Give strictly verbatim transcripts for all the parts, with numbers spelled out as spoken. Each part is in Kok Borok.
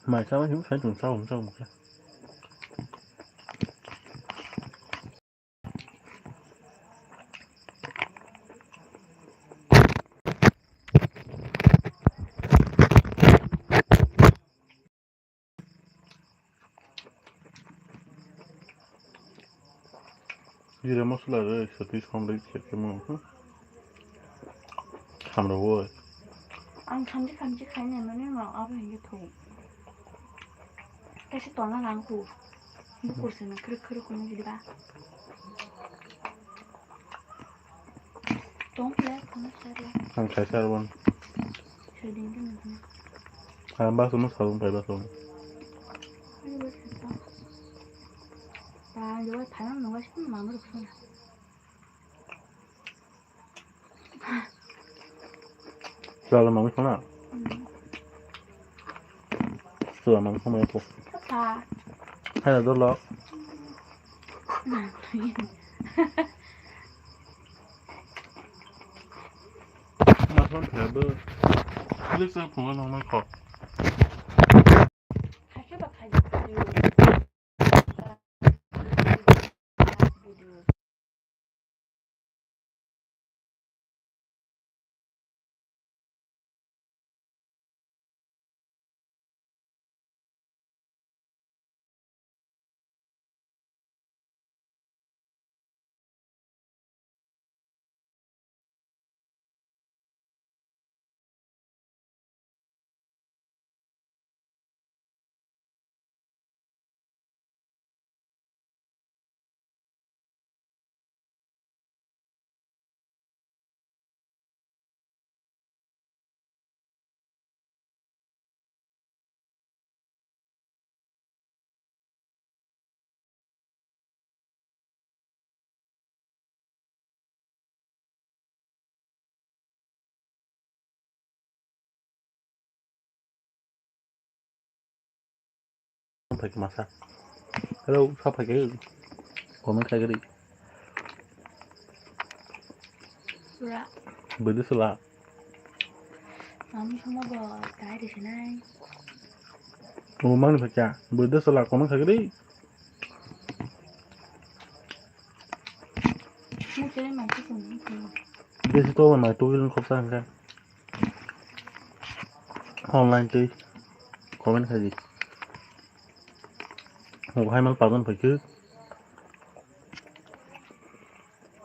Mai chama himu sai tong chao chao mukhe. Jira masala re sati samrek seke mo. Samrek wo. Ang samji samji khai nai mani ma abo hinge thok. Kaisa tona rang ku. Bukur se na khruk khruk kunu jidi ba. Tong pla kono sar la. Ang khai sar wan. Sui din din din. Ang ba sumo sabun pai ba sumo. Ani ba sar. Ba yo thang no ba sar ma mo ruk sar. Sala mangi khana. Sala mangi khana ko. Kha. Hai dolo. Mas man kha bo. Klik sa phunga nang mai kho. Kha khe ba kha. Phai khe masa. Hello, sa phai khe comment khai gari. Pura. Bwdwi sala. Mami sama bo kai de sinai. O mangni phai kya. Bwdwi sala comment khai gari. Mo chere mai tu kun. Desi to mai tu kun khop sa hangka. Online twi comment khai di. Haimal padan phaikhe.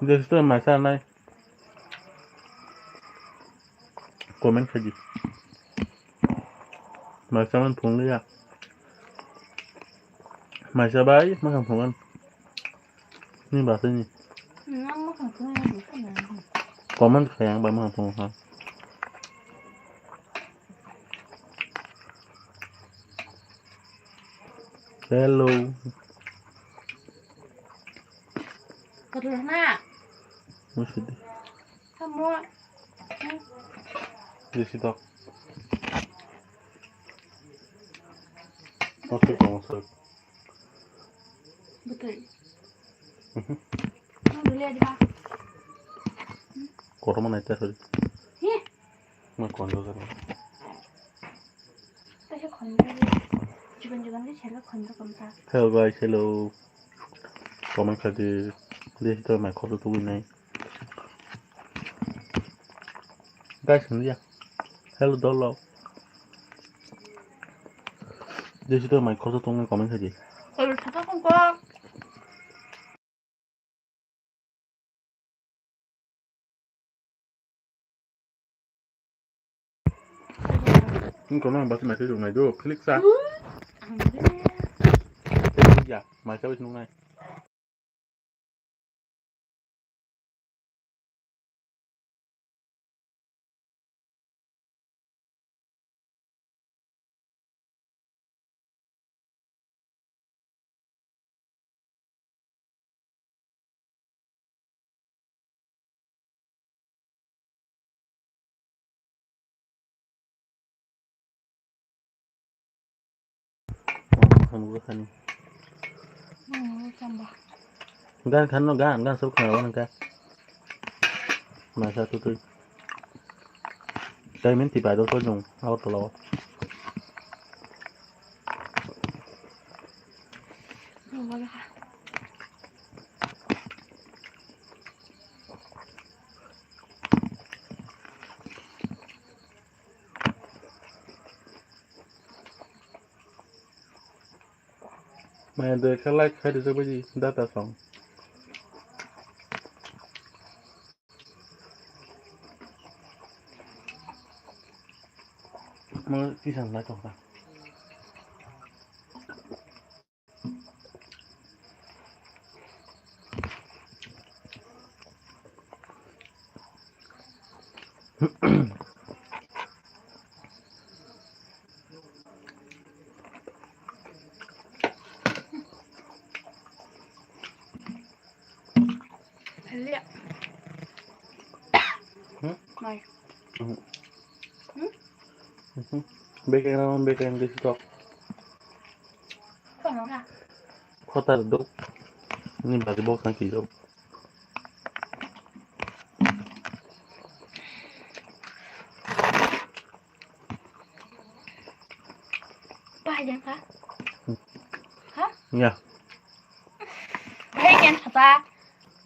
Jesu to maisa nai. Comment khai di. Maisa man phung liya. Maisa bai makhang phungan. Ni ba ni. Nang makhang phungan ni kana. Comment khai ang ba makhang phungan. Hello. Kotor na. Musi di. Kamu. Di situ. Masuk, masuk. Betul. Mhm. Kamu dulu ya, Pak. Kotor mana itu, sorry. Ih. Ma kondo jani. Hello guys, hello. Comment khai di. Desi to mai khorsa tugui nai. Guys, hindia. Hello dolo. Desi to mai khorsa tugui comment khai di. Ol thata kong ko. Wngkha nang basi mai twi rwnai do, klik sa. Ya, mai sa bai nungnai. Gan khan no gan, gan sub khana wan ka. Masa tu tu. Tai min ti bai do ko jong, au to lo. Maya doi khe like khai rijak bai di data song. Mo kisa lai tong kha. Liya. Hmm? Mai. Hmm. Hmm? Mhm. Bekeng ramon bekeng disi tok. Kono ka? Khotar dok. Ni bagi bok sang kijok. Bahai jang ka? Hmm. Ha? Ya. Bahai jang ka ta?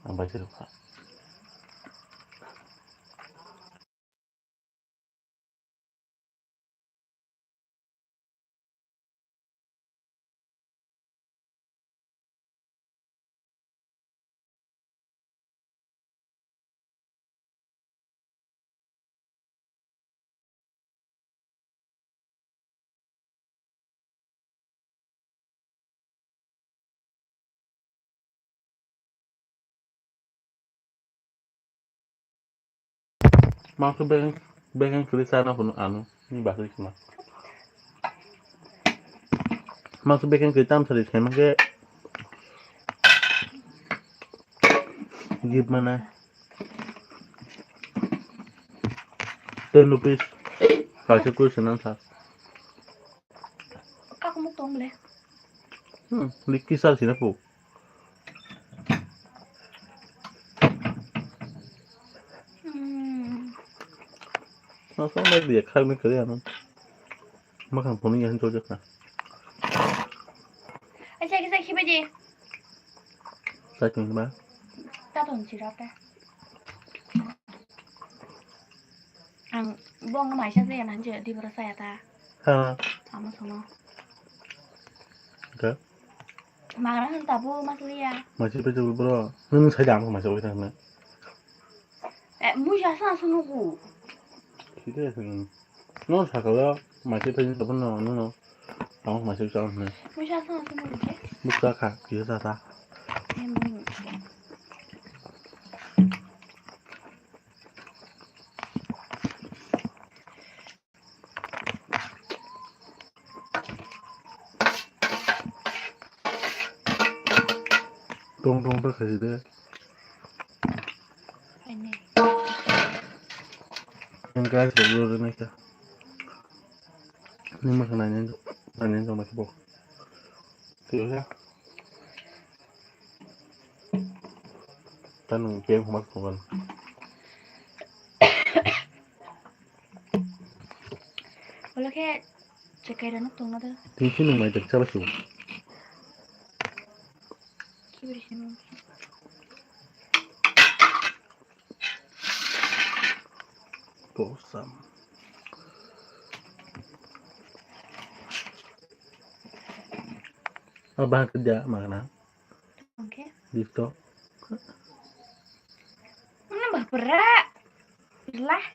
Ang bai siruk ka. Mangso bekeng, bekeng kwrwi chana phunuk ano, ni bagwi khna. Mangso bekeng kwrwi tam sari khe mangke gift mana ten rupees kaisa kwrwi swnam sa. Kakumuk tong le. Hmm, likki sal sina pu. Hmm. Nasong bai dia khak ni kari ano. Makan poni yang jojak na. Acha kisa khibaji. Sai tong ba. Ta ton chira ta. Ang bong maisa jaya nan je dibra saya ta. Ha. Amo sono. Ka? Magra han tabu masliya. Maisa pe jabul bro. Nung sai dam ko maisa oi thang na. Eh, muisa sa sunu ku. Sida sunu. No sakala maisa pe jabul no no no. Tamo maisa sa sunu. Muisa sa sunu ku je. Buka ka, kisa sa ta. Em. Tong tong ta khaji de. Aine. Yang guys, lo lo na ka. Ni ma kana ni, ani ni ma bo. Tiyo ya. Tanung peng homa ko. Wala khe chekai rano tongna da. Tini sini mai tak chala su. Kibri sini. Kosam. Abah kerja mana? Oke. Dito. Mana bah berak? Lah.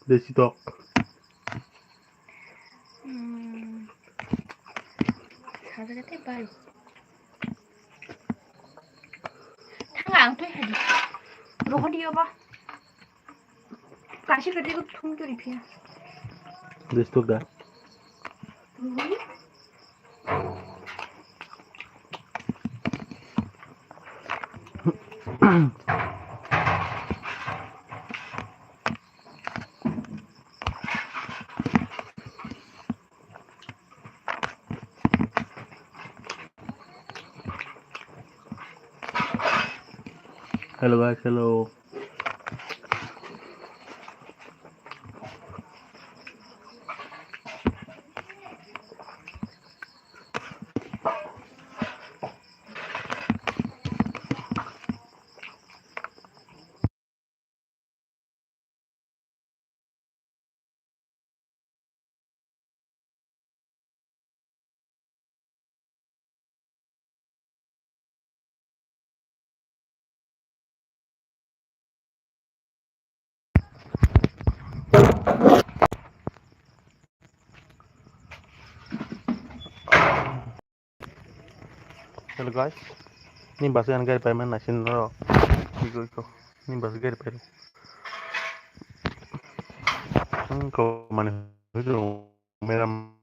Desi tok. Hmm. Saja kete bal. Thanga ang tui hadi. Rohodi oba. Kashi kati ko thum turi phiya. Desi tok da. Hello guys, hello. Hello guys, ni bus ang gari paiman naising ro. Iko iko, ni bus gari pai. Hmm, ko mane hujung meram.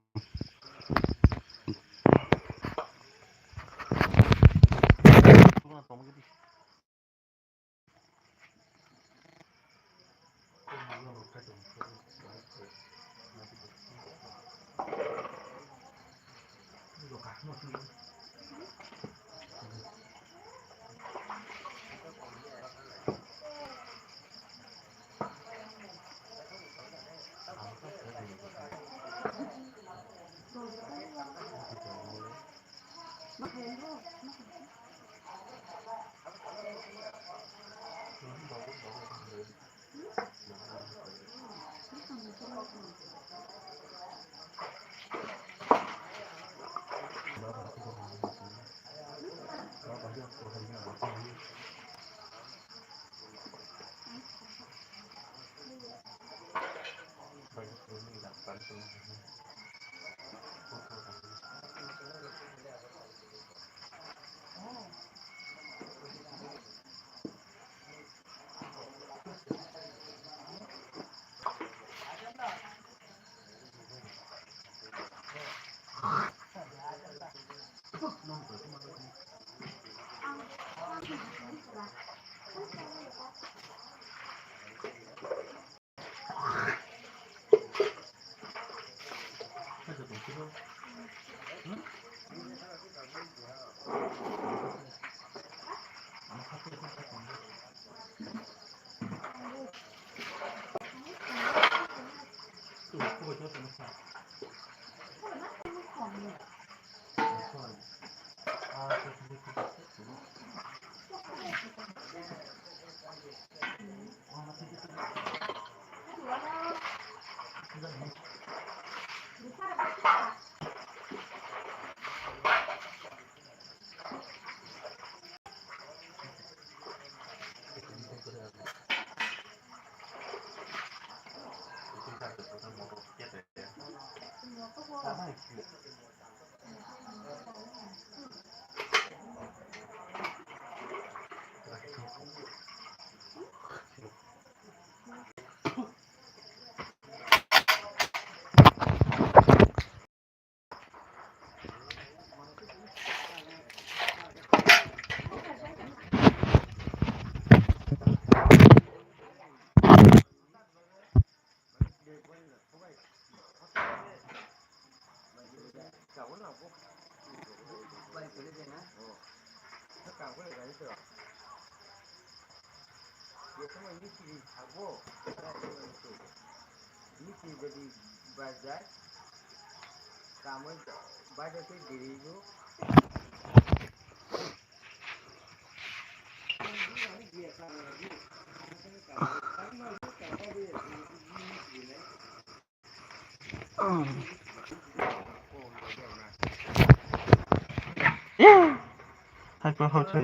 Hai pa hau chai.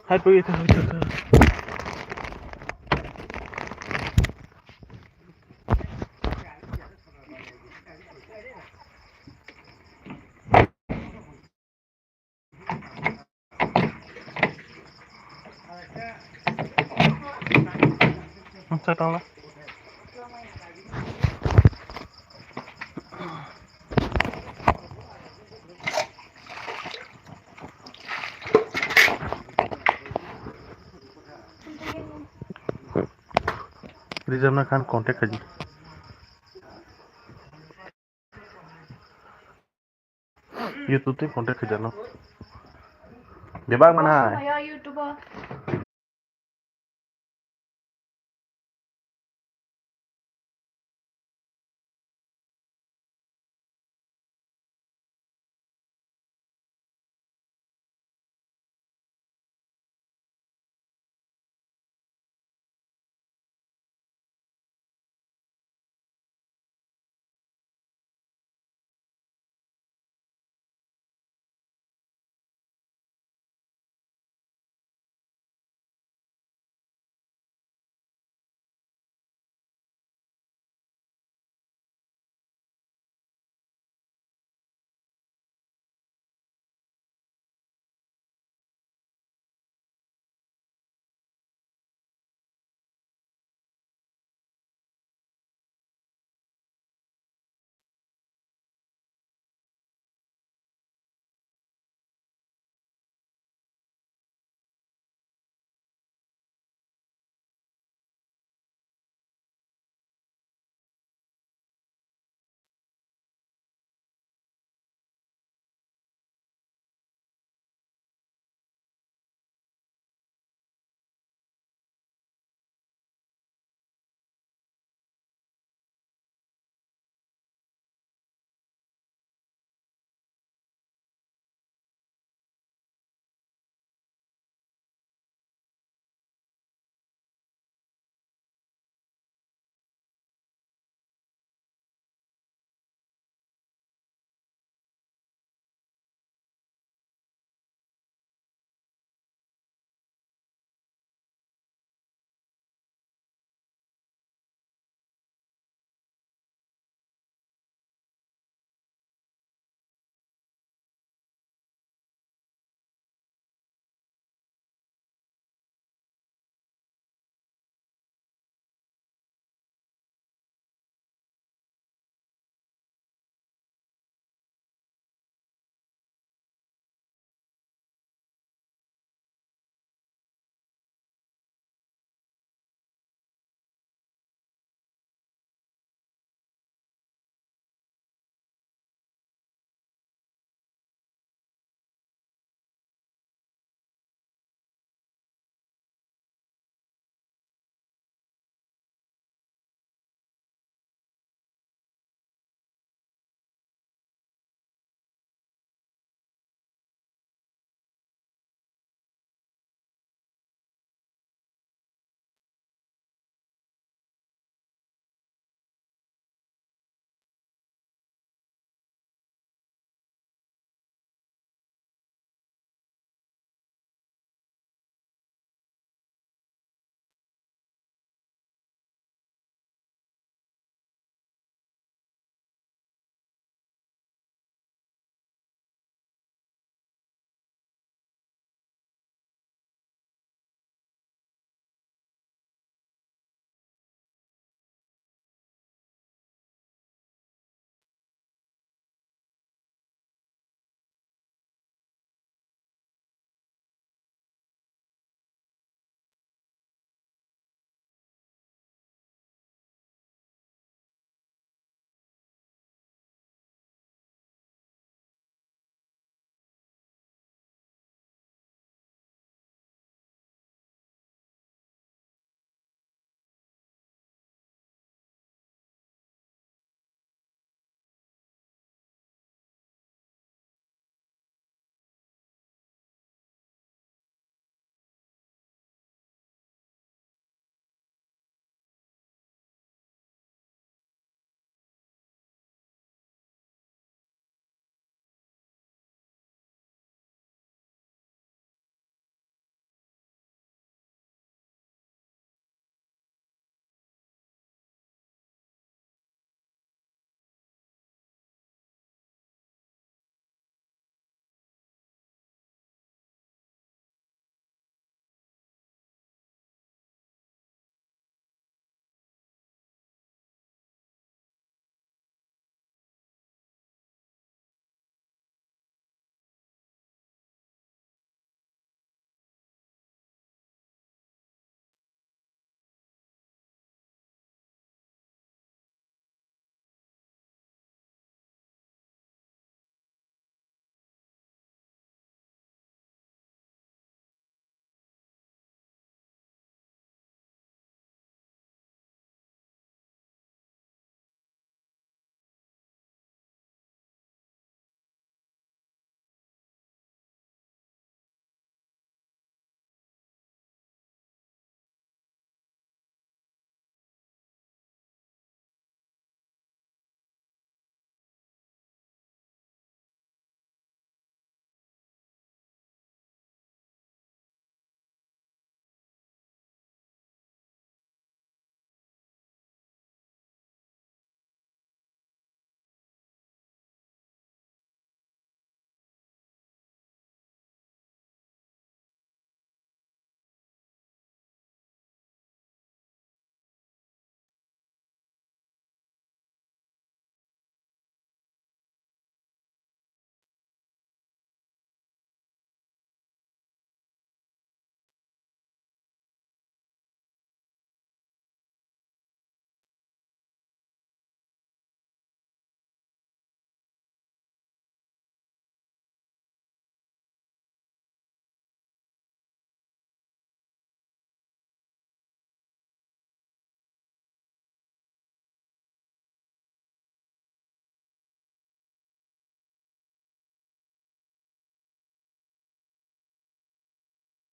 Hai pa ita hau chai. Rijapna khan contact khaidi. YouTube tei contact khaijano. Bebak mana hai. Yo YouTube o.